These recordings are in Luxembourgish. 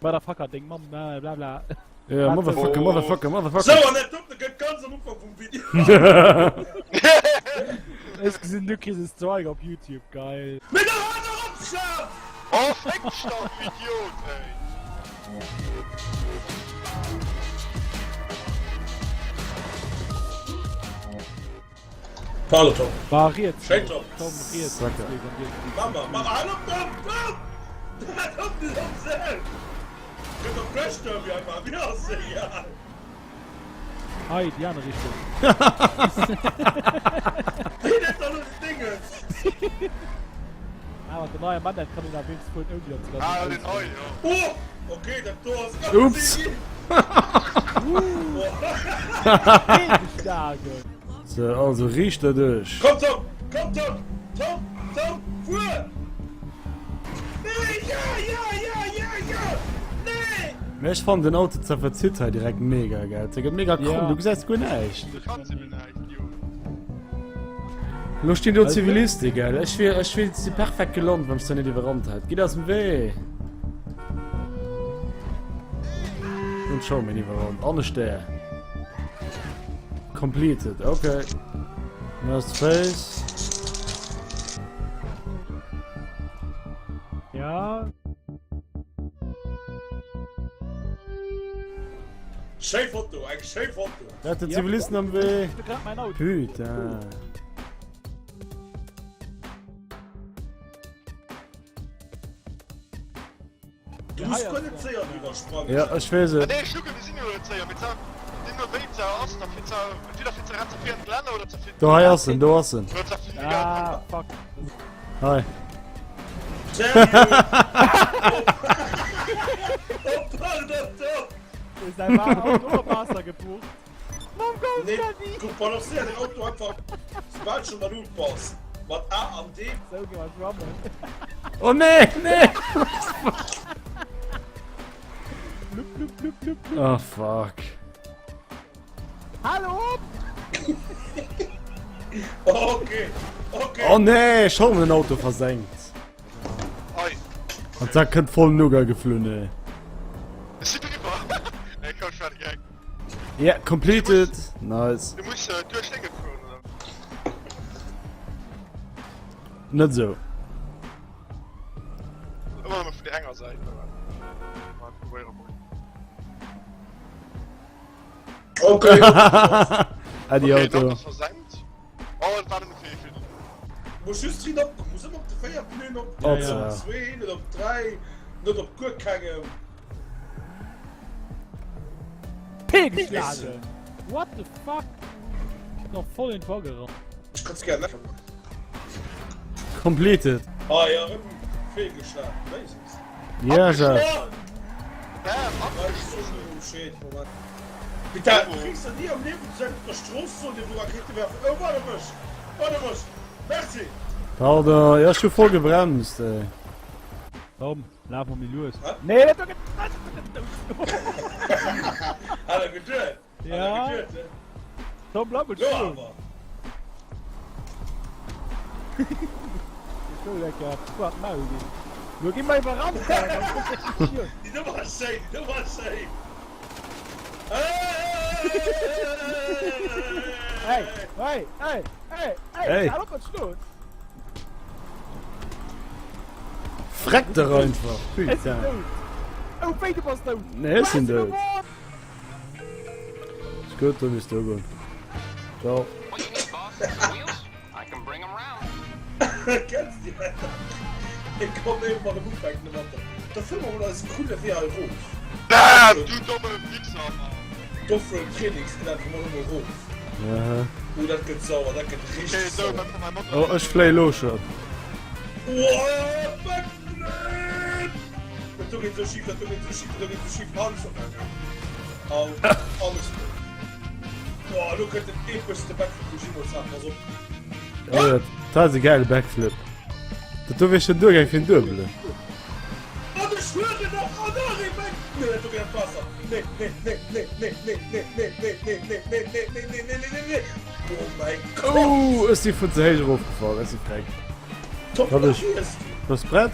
Motherfucker, deng Mamm, bla bla bla. Ja, Motherfucker, Motherfucker, Motherfucker. Sou, an dat dote gëtt ganz am Ufank vum Video. Ech gesinn, du kriss e Strike op YouTube, geil. Mee dann hal dach op, Schaf! Oh, fick dech dach, du Idiot, ey! Pardon, Tom. War riets. Schéin, Tom. Tom, riets. Sucker. Mama, Mama, hal op, Tom! Tom! Hal op, du domm Sel! Gëtt op Crash Derby einfach, mir ass egal! Hei, déi aner Richtung. Wéi dat da lo Dinges? Ah, mat der neier Manette kann een awer wéinst fueren ouni datt se Ah, den hei, jo. Oh! Okay, dat do ass ganz Ups. easy. Fehlgeschlagen! So, also riicht der duerch. Komm Tom! Komm Tom! Tom! Tom! Fuer! Nee! Ja! Ja! Ja! Ja! Ja! Nee! Mee ech fannen den Auto zerverzitt hei direkt mega geil. Der gëtt mega kromm, Ja. du gesäis guer näischt. Du kanns eben näischt, Idiot. Lo stinn do Ziviliste, gell? Ech wier, ech wier si perfekt gelant, wann ech se net iwwerrannt hätt. Gitt aus dem Wee! Und schau mir iwwerrannt. An e Stär. Completed, okay. Nice face. Ja. Schéi Foto, eng schéi Foto. Dat de Zivilisten am Wee. Putain. Du muss guer net séier driwwer sprangen. Ja, ech weess et. Nee, ech kucken, mir sinn jo net séier, mee deemno wéi ze ass, da fir ze, entweder fir ze ran ze vill an d'Gelänner oder ze vill. Do, hei ass en, do ass en. Oder ze vill. Ah, fuck. Hei. Oh, pardon, Tom! Ist ein Auto op Wasser gebucht. Mam Ghost Nee, Daddy! guck, balancéier den Auto einfach, soubal schon an Luucht bass. Mat A an D. Sou gi mer schwammen. Oh nee, nee! Blup, blup, blup, blup, blup. Oh fuck. Hallo op! Okay, okay. Oh nee, schon den Auto versenkt. Ei. An da kënnt voll Nougat geflunn, ey. Ech si driwwer. Ey, komm, ech war de Gag. Yeah, completed. Nice. Du muss äh, duerch Dénge fueren, oder? Net sou. Ëmmer nëmme vun der enger Säit, oder? Mal probéiere mol. Okay. Äddi Okay, Auto. den Auto ass versenkt. Oh, et war nëmme fir fir. Muss just drin op, muss ëmmer op de 4 Pneuen op, Ja, op ja. zwee, net op 3, net op guer kengem. Fehlgeschlagen! What the fuck? Noch voll in Tor gerannt. Ech kann's gär nach. Completed. Ah ja, erëm fehlgeschlagen. Jesus. Ja, Jeff. Oh! Bam, ab. Ah, ech soen elo Bescheed, Moment. Putain, du kriegst der nie am Liewen zu op der Strooss soen, dir wou Rakete werfen. Oh, warte mech! Warte mech! Merci! Pardon, ja, ech hu voll gebremst, ey. Komm, laf mol méi lues. Hä? Nee, dat do gëtt. Hat er geduet? Hat er Ja. geduet, ne? Komm, bleib mol Lo stoen. awer! So lecker. Puh, hat Maul ginn. Lo gi mer iwwerrannt. Déi Nummer ass schéin, déi Nummer ass schéin! Hey, hey, hey, hey, hey, Hey. hal op mat schloen. Freck der einfach. Ech sinn Putain. dout. Oh, wéi, du bass dout. Nee, ech sinn Du dout. hast gewonnen. Ist gut, du bist du gut. Ciao. What you need, boss? Some wheels? I can bring 'em round. Kenns de déi nach? Ech komm eben mat dem Ufänken domatter. Da fuere mer mol eise coole Wee hei erof. Bam, du domme Wichser, Mann. D'Offroad Trainingsgelänn fuere mer elo mol erof. Aha. Oh, dat gëtt sauer, dat gëtt Okay, richteg sou, sauer. wat fir mäi Motor. Oh, ech fléi elo schon. Wow, Backflip! Dat do geet sou schif, dat do geet sou schif, dat do geet sou schif. Alles opgaangen. Au, alles gutt. Boah, elo kënnt den epeschste Backflip, wou ech jeemools hat. Pass op. Oh, dat dat ass e geile Backflip. Dat do wier schon duergaang fir en Duebelen. An ech huelen nach an nach ee Back. Nee, dat do geet an d'Waasser. Nee, nee, nee, nee, nee, nee, nee, nee, nee, nee, nee, nee, nee, nee, nee, nee, nee, nee, nee. Oh mäi Gott! Oh, ech si vun ze héich erofgefall. Ech si freck. Top, Wat wat ech- fiers du? Bass prett?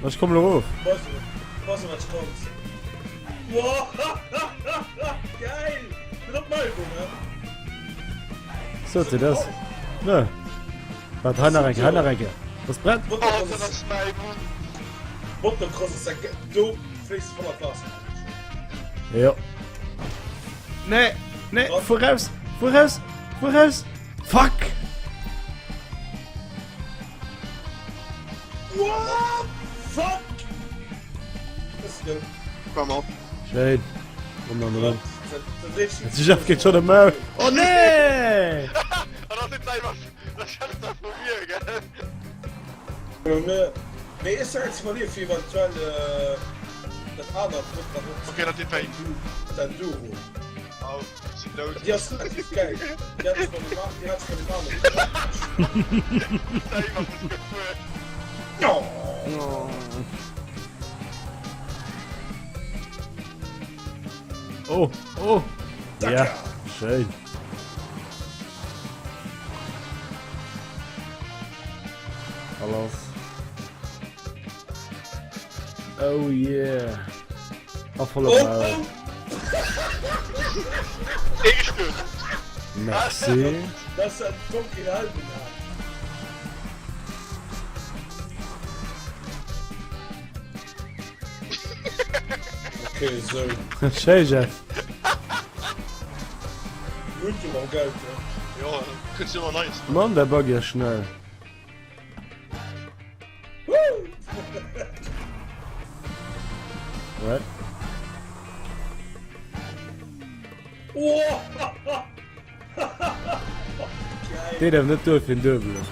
Ech kommen elo erof. Bass du? Pass op wat kommt. Wow, geil! Bin op Malibu, ne? Sot dir das? Nö. Wat hei nach eng Kéier, hei nach eng Kéier. Das brennt. Oh, dat ass mäi Won. Motocross ass eng, do fléiss de voller Klasse. Jo. Nee, nee, voraus, voraus, voraus. Fuck! What? Fuck! Das ist dumm. Komm op. Schéin. Komm dann erëm. De Jeff geet schon ëm Maul. Oh nee! An das ist einfach, das ist einfach von mir, gell? Mee ech sag jetzt mal fir eventuell dat anert Motorrad och. Okay, dat deet wéi. D'Enduro. Au, ech sinn dout. Déi ass relativ gäil. Déi hat ech bei dem, déi hat ech bei dem aneren. Da iwwer mech gefuer. Oh, oh. Ja, schéin. Alles. Oh yeah. A voll op Maul. Merci. Das ist Tom keen Helm hat. Okay, so. Schéi Jeff. Gutt jo mam Geld, ne? Jo, kënns jo ëmmer Neies. Mann, der Buggy ass schnell. What? Deen därf net duer fir en Duebelen.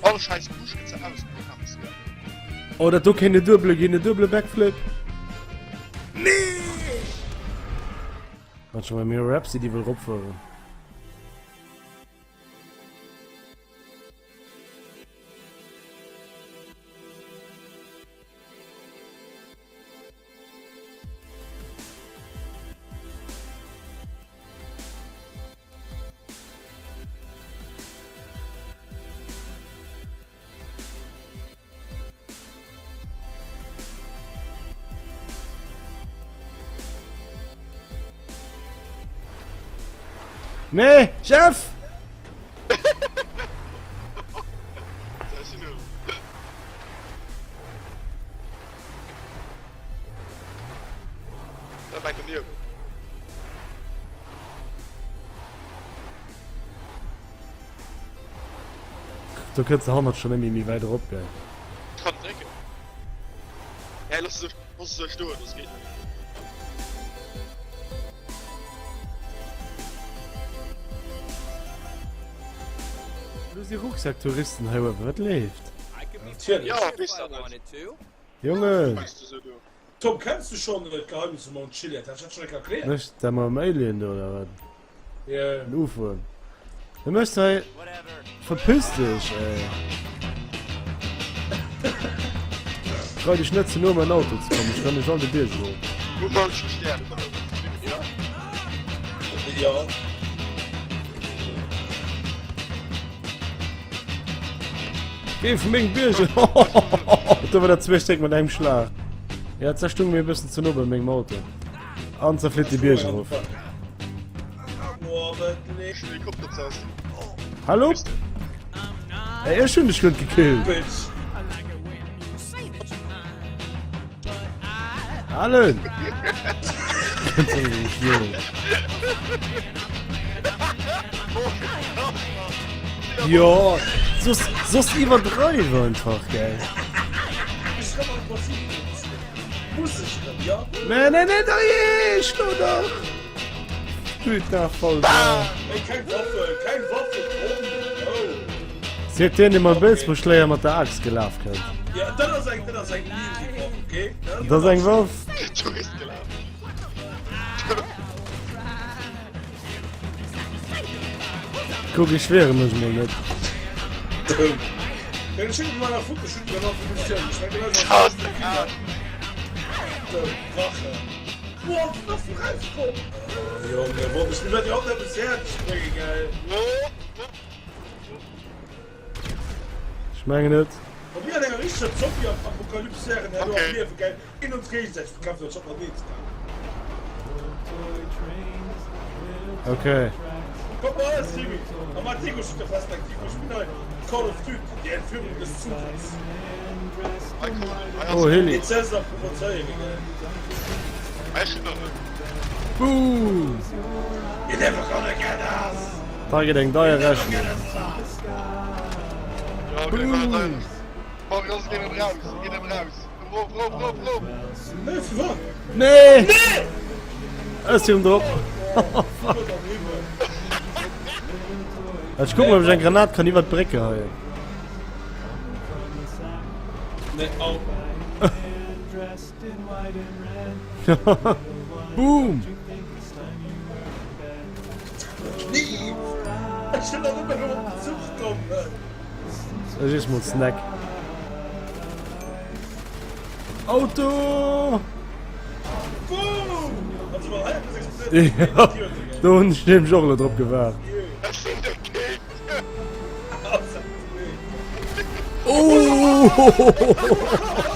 All scheiß Busch gëtt se ausgebremst. Oh, dat do kéint en Duebele ginn, en duebele Backflip. Nee! Wat schon bei mir Rapsy, déi wëll ropfueren. Nee, Jeff! Do kënns de hannert schon nëmme méi wäit erop, gell? Kann drécken. Hä, looss se, looss se stoen, das geht net. Do si Rucksacktouristen hei uewen, wat leeft? Natierlech. Ja, weess dat net. Jongen! Wat mechs du sou do? Tom, kenns du schon d'Geheimnis vum Mount Chiliad? Hat ech dat schon eng Kéier erkläert? Mécht dat mam Alien do, oder wat? Ja. En UFO. Du méchs hei... Verpiss dech, ey! Trau dech net ze no mäin Auto ze kommen, ech renn dech all de Bierg erof. Um Mount Chiliad. Ja. Ja. Geh vu mengem Bierg! Do war der zwee Stéck mat engem Schlag. Ja, zerstung mir e bëssen ze no bei mengem Auto. An zerflitt de Bierg erof. Hallo? Ey, ech hunn dech gutt gekillt. Allen! Jo, soss, soss iwwerdreiw einfach, gell. Nee, nee, nee, da jee, schlo dach! Putain, voll da. Ey, keng Waffe, keng Waffe, komm! Oh. Seet deen, dee mam Baseballschléier mat der Axt gelaf kënnt. Ja, dat ass eng, dat ass eng easy Waff, okay? Dat ass eng Waff. Tourist gelaf. Kuck, ech wiere mech mol net. Ech mengen net. Wa mir an enger richteger Zombie-Apokalypse wären, herno am Okay. Liewe, gell, een ons géigesäiteg bekämpfen, anstatt mateneen ze kämpfen. Okay. Kommt mal alles, Timmy! Am Artikel steht der fest aktiv. Ich bin ein Call of Duty, die Entführung des Zuges. Hei komm, hei ass Oh, Heli. Die Cäsar provozieren, gell? Hei steht noch en. Boom! You're never gonna get us! Da geet eng deier Rechnung. Get us alive! Ja, okay, war deier. Komm, lass, gehen raus, gehen raus. Rof, rof, rof, rof. Nee, für was? Nee! Ech sinn drop. Gott am Himmel. Ech kucken, ob ech eng Granat kann iwwer d'Bréck geheien. Nee, au. Boom! Knie! Ech will nach ëmmer op den Zuch kommen. Ech iess mol Snack. Auto! Boom! Also, mal hei etwas explodiert. Ja, do hunn ech nämlech och elo drop gewaart. Ech sinn de King. Oh! Oh!